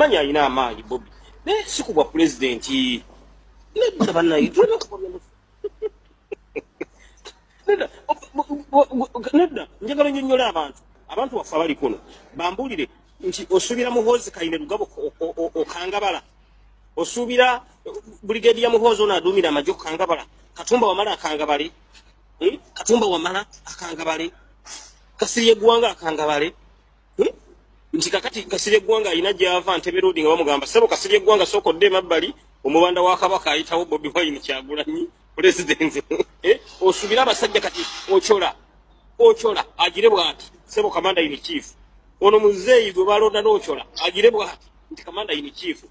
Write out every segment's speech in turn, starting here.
Nkumanyi alina amaanyi Bobi, naye si ku bwa pulezidenti. Nedda bannaye, tuleme kuwabya. Nedda, nedda, njagala nnyonnyola abantu baffe abali kuno bambuulire nti osuubira Muhoozi Kaine Rugabo okangabala, osuubira brigade ya Muhoozi ono aduumira amagye okukangabala, Katumba Wamala akangabale, Katumba Wamala akangabale, Kasirye Eggwanga akangabale, Nti kakati Kasirye Eggwanga alina gyava Ntebe Road nga bamugamba, "Ssebo Kasirye Eggwanga, sooka odde emabbali, omubanda wa Kabaka ayitawo, Bobi Wine Kyagulanyi pulezidenti." Osuubira abasajja kati Ochola, Ochola agire bw'ati, "Ssebo commander in chief." Ono muzeeyi gwe balonda n'Ochola agire bw'ati nti, "Commander in chief."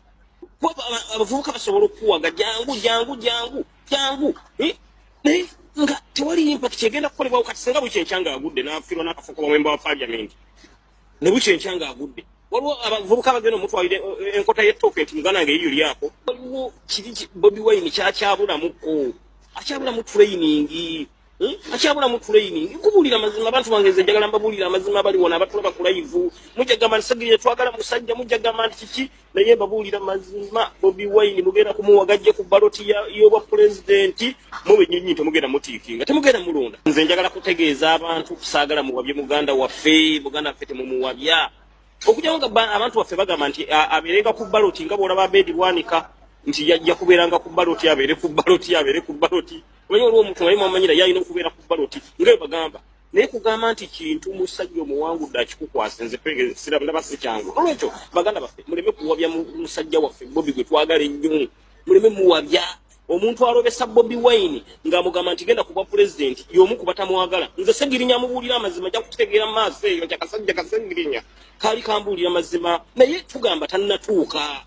Abavubuka basobola okukuwaga, "Jangu, jangu, jangu, jangu," eh? Naye nga tewali impact egenda kukolebwawo. Kati singa bukyenkya nga agudde n'afiirwa n'akafo k'oba member wa parliament, ne bukyenkya nga agudde, waliwo abavubuka bagenda omutwalira enkota y'ettooke nti, "Muganda wange, eriyo lyako." Waliwo kiri Bobi Wine kyakyabulamuko, akyabulamu training, Akyabulamu training. Nkubuulira amazima, abantu bange, nze njagala mbabuulira amazima. Abali wano abatulaba ku live, mujja gamba nti Segiriye twagala musajja, mujja gamba nti kiki, naye mbabuulira mazima, Bobi Wine mugenda kumuwaga ajje ku baloti y'obwa pulezidenti. Mube nyonyi, temugenda mutiikinga, temugenda mulonda. Nze njagala kutegeeza abantu, saagala muwabye muganda waffe. Muganda waffe temumuwabya. Okujjawo nga abantu baffe bagamba nti abeerenga ku baloti, nga bwolaba Abedi Bwanika nti yajja kubeeranga ku baloti, abeere ku baloti, abeere ku baloti. Omanyi waliwo omuntu nga mwamanyira yalina okubeera ku baloti nga bwe bagamba, naye kugamba nti kintu musajja omuwangudde akikukwasa, nze ndaba si kyangu. Olwekyo baganda baffe, muleme kuwabya musajja waffe Bobi gwe twagala ennyo, muleme muwabya. Omuntu alobesa Bobi Wine ng'amugamba nti genda kuba pulezidenti y'omu ku batamwagala. Nze Segirinya amubuulira amazima, ajja kutegeera mu maaso eyo nti akasajja Kasegirinya kaali kambuulira mazima. Naye tugamba tannatuuka,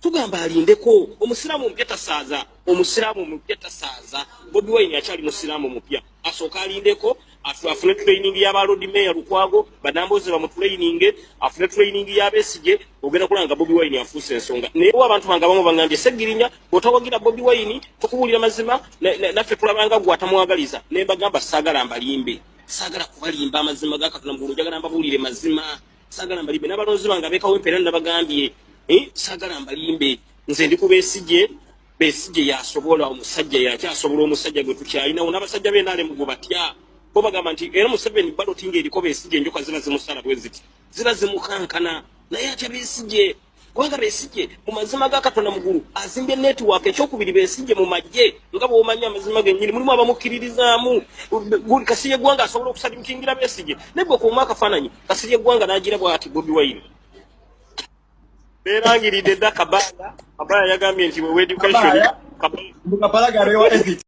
tugamba alindeko. Omusiraamu omupya tasaaza, omusiraamu omupya tasaaza. Bobi Wine akyali musiraamu mupya, asooka alindeko afune training y'aba Lord Mayor Lukwago, banambozi bamutraining, afune training y'Abesigye. Ogenda kulaba nga Bobi Wine afuuse ensonga. Naye abantu bange abamu bagambye, "Segirinya, bw'otawagira Bobi Wine, tukubuulira mazima, naffe tulabanga gwe atamwagaliza." Ne mbagamba saagala mbalimbe, saagala kubalimba. Amazima ga Katonda mugulu, njagala mbabuulire mazima, saagala mbalimbe. N'abalonzi bange ab'ekawempe era nabagambye, saagala mbalimbe. Nze ndi ku Besigye. Besigye yasobola, omusajja yakyasobola, omusajja gwe tukyalinawo. N'abasajja b'enaalemu gwe batya bo bagamba nti era Museveni baloti ng'eriko Besigye, enjoka ziba zimusala bwe ziti, ziba zimukankana, naye atya Besigye, kubanga Besigye mu mazima ga Katonda mugulu azimbye network. Ekyokubiri, Besigye mu magye, nga bw'omanyi amazima gennyini, mulimu abamukkiririzaamu. Kasirye Eggwanga asobola okusalutingira Besigye, naye gwe kuuma akafaananyi Kasirye Eggwanga n'agira bw'ati Bobi Wine. Beerangiridde dda. Kabaya, Kabaya yagambye nti wewe education. Kabaya.